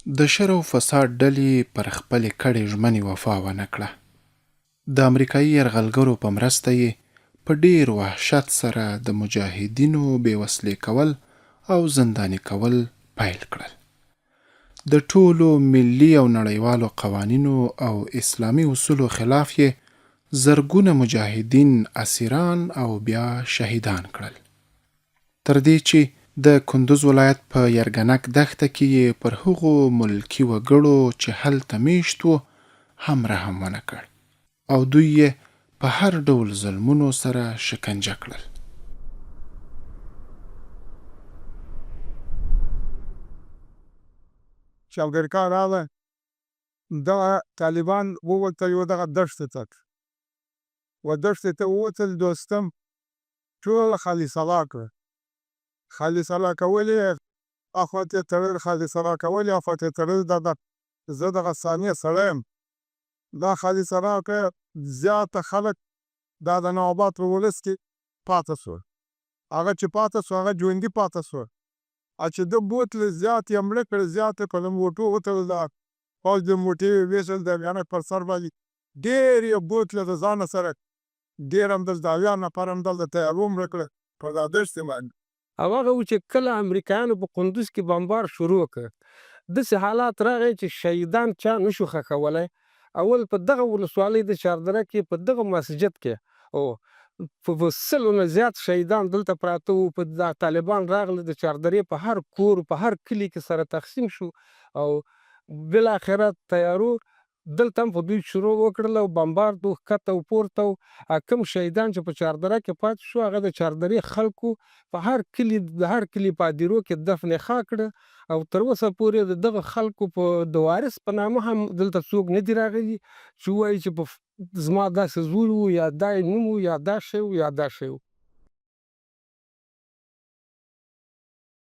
د شر او فساد ډلې پر خپلې کړې ژمنې وفا ونه کړه. د امریکایي یرغلګرو په مرسته یې په ډېر وحشت سره د مجاهدینو بې وسلې کول او زنداني کول پیل کړل. د ټولو ملي او نړیوالو قوانینو او اسلامي اصولو خلاف یې زرګونه مجاهدین اسیران او بیا شهیدان کړل. تر دې چې د کندوز ولایت په یرګنک دښته کې یې پر هغو ملکي وګړو چې هلته میشت وو هم رحم ونه کړ او دوی یې په هر ډول ظلمونو سره شکنجه کړل. چې امریکا راغله، دغه طالبان ووتل یو دغه دښتې ته، و دښتې ته ووتل. دوستم ټول خالي سلا کړه، خالي سلا کول یې، اخوا ته یې تړل، خالي سلا کول یې، اخوا ته یې تړل. دغه زه دغه ثانیه سړی یم، دا خالي سلا کړه. زیاته خلک دا د نواباد په ولس کې پاته شول. هغه چې پاته شو، هغه ژوندي پاته شول. چې ده بوتله، زیات یې مړه کړل، زیات یې په لموټو وتړل. دا فوج لموټې وویشل د یرګنک پر سر باندې، ډېر یې بوتله د ځانه سره. ډېر همدلته 70 نفر همدلته طیارو مړه کړه په دا دښتې باندې. او هغه و چې کله امریکایانو په قندوز کې بمبار شروع کړ، داسې حالات راغی چې شهیدان چا نشو ښخولی. اول په دغه ولسوالۍ د چاردره کې په دغه مسجد کې او په سلو نه زیات شهیدان دلته پراته وو. په دا طالبان راغله، د چاردرې په هر کور، په هر کلي کې سره تقسیم شو او بالاخره طیارو دلته هم په دوی شروع وکړل او بمبارد و، ښکته او پورته و. کوم شهیدان چې په چاردره کې پاتې شو، هغه د چاردرې خلکو په هر کلي، د هر کلي په ادیرو کې دفن خاک کړه او تر اوسه پورې د دغه خلکو په د وارث په نامه هم دلته څوک نه دي راغلي چې ووایي چې په زما داسې زوی و، یا دا یې نوم و، یا دا شی و، یا دا شی و.